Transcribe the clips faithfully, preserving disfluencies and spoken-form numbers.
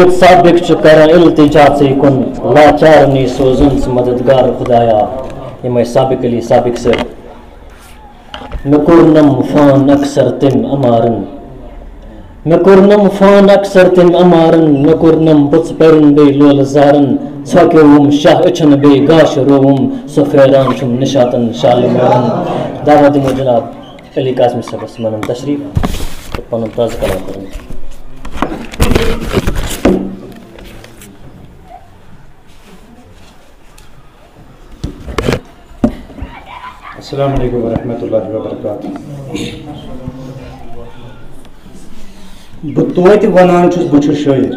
سابق چھُ کران التجا ژے کُن، لاچار نی سوزُن ژٕ مددگار خدایا۔ یِمے سابق علی سابق صٲب۔ مےٚ کوٚرنم فون اکثر تٔمۍ عمارن۔ مےٚ کوٚرنم فون اکثر تٔمۍ عمارن۔ مےٚ کوٚرنم بُژ پرن بیٚیہِ لولہٕ زارن۔ ژھۄکیووُم شاہ أچھن بیٚیہِ گاش رووُم۔ سُہ پھیران چھُم نشاتن شالہٕ مارن۔ دعوت دِمو جناب علی قاسمی صٲبس، یِمن تشریف تہٕ پنُن تازٕ کلام کرُن۔ السلام علیکم ورحمۃ اللہ وبرکاتہ۔ بہٕ توتہِ وَنان چھُس، بہٕ چھُس شٲعر۔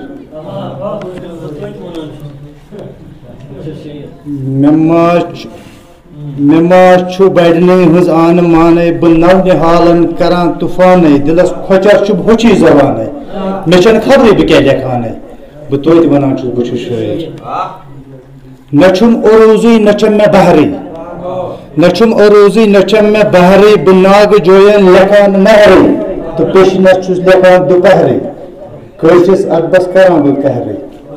مےٚ ما چھُ، مےٚ ما چھُ بَڑنٕے ہٕنٛز آنہٕ مانَے، بہٕ نَو نِہالَن کَران طوٗفانَے، دِلَس کھۄچَر چھُ بہٕ ہوٚچھُے زَبانَے، مےٚ چھَنہٕ خبرٕے بہٕ کیٛاہ لیکھانَے، بہٕ توتہِ وَنان چھُس، بہٕ چھُس شٲعر۔ نہ چھُم عروضٕے، نہ چھَم مےٚ بہرٕے۔ نہ چھُم عروضٕے، نہ چھَم مےٚ بہرٕے۔ بہٕ ناگہٕ جوین لیکھان نہرٕے۔ تہٕ پیشنس چھُس لیکھان دُپہرٕے۔ کٲنٛسہِ اَدبس کران بہٕ قہرٕے۔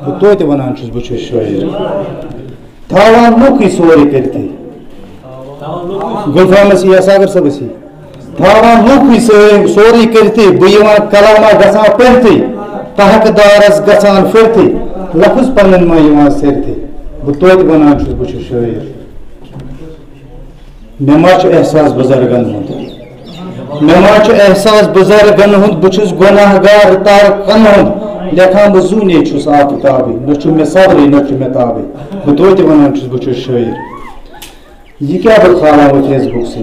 بہٕ توتہِ وَنان چھُس، بہٕ چھُس شٲعر۔ تھاوان لوٗکٕے سورُے کٔرتھٕے۔ گُلفامس یی یا ساگر صٲبس یی۔ تھاوان لوٗکٕے سٲرۍ سورُے کٔرتھٕے، بہٕ یِوان کلامہ گژھان پٔرتھٕے، تحقہٕ دارس گژھان پھرتھٕے، لفظ پنٕنۍ ما یِوان سٔرتھٕے۔ بہٕ توتہِ ونان چھُس، بہٕ چھُس شٲعر۔ مےٚ ما چھُ احساس بُزرگن ہُنٛد؟ مےٚ ما چھُ احساس بُزرگن ہُنٛد؟ بہٕ چھُس گۄناہ گار تارکن ہُنٛد، لیکھان بہٕ زوٗنے چھُس آفتابٕے، نہ چھُ مےٚ صبرٕے، نہ چھُ مےٚ تابٕے۔ بہٕ توتہِ ونان چھُس، بہٕ چھُس شٲعر۔ یہِ کیٛاہ بہٕ کھالان وۄنۍ فیس بُک سٕے؟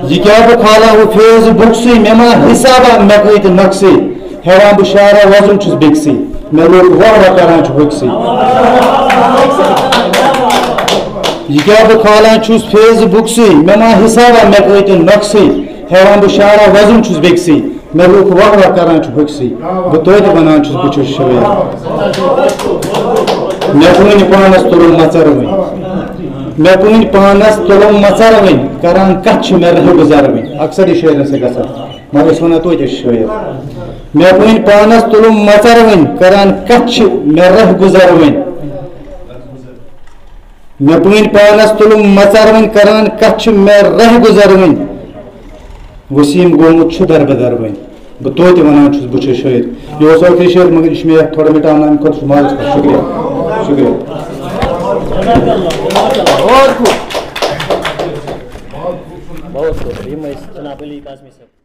یہِ کیٛاہ بہٕ کھالان وۄنۍ فیس بُک سٕے؟ مےٚ ما حسابا مےٚ کۭتۍ نۄقصٕے؟ ہٮ۪وان بہٕ شعرا وۄزُم چھُس بیٚکسٕے، مےٚ لوٚگ واہ واہ کران چھُ ہوٚکسٕے۔ یہِ کیٛاہ بہٕ کھالان چھُس فیس بُک سٕے؟ مےٚ ما حسابا مےٚ کۭتۍ نۄقصٕے؟ ہٮ۪وان بہٕ شعرا وۄزُم چھُس بیٚکسٕے، مےٚ لوٗکھ واہ واہ کران چھِ ہوٚکھسٕے، بہٕ توتہِ وَنان چھُس، بہٕ چھُس شٲعر۔ مےٚ پٲنۍ پانَس تُلُن مَژَر وٕنۍ۔ مےٚ پٲنۍ پانَس تُلُن مَژَر وٕنۍ، کران کَتھ چھِ مےٚ رَہہِ گُزَر وٕنۍ۔ اَکثر یہِ شٲعرَن سۭتۍ گژھان، مگر أسۍ وَنان توتہِ أسۍ چھِ شٲعر۔ مےٚ پٲنۍ پانَس تُلُن مَژَر وٕنۍ، کران کَتھ چھِ مےٚ رَہہِ گُزَر وٕنۍ۔ مےٚ پٲنۍ پانَس تُلُم مَژَر وٕنۍ، کران کَتھ چھِ مےٚ رَہہِ گُزَر وٕنۍ۔ وسیٖم گوٚمُت چھُ دربدر وٕنۍ۔ بہٕ توتہِ وَنان چھُس، بہٕ چھُس شٲعر۔ یہِ اوس ٲخری شٲعر، مگر یہِ چھُ مےٚ یَتھ تھوڑا مِٹاونہٕ اَمہِ خٲطرٕ چھُ معذرت خواہ۔ شُکریہ، شُکریہ۔ بہت خوب۔ یِم ٲسۍ جناب علی قاسمی صٲب۔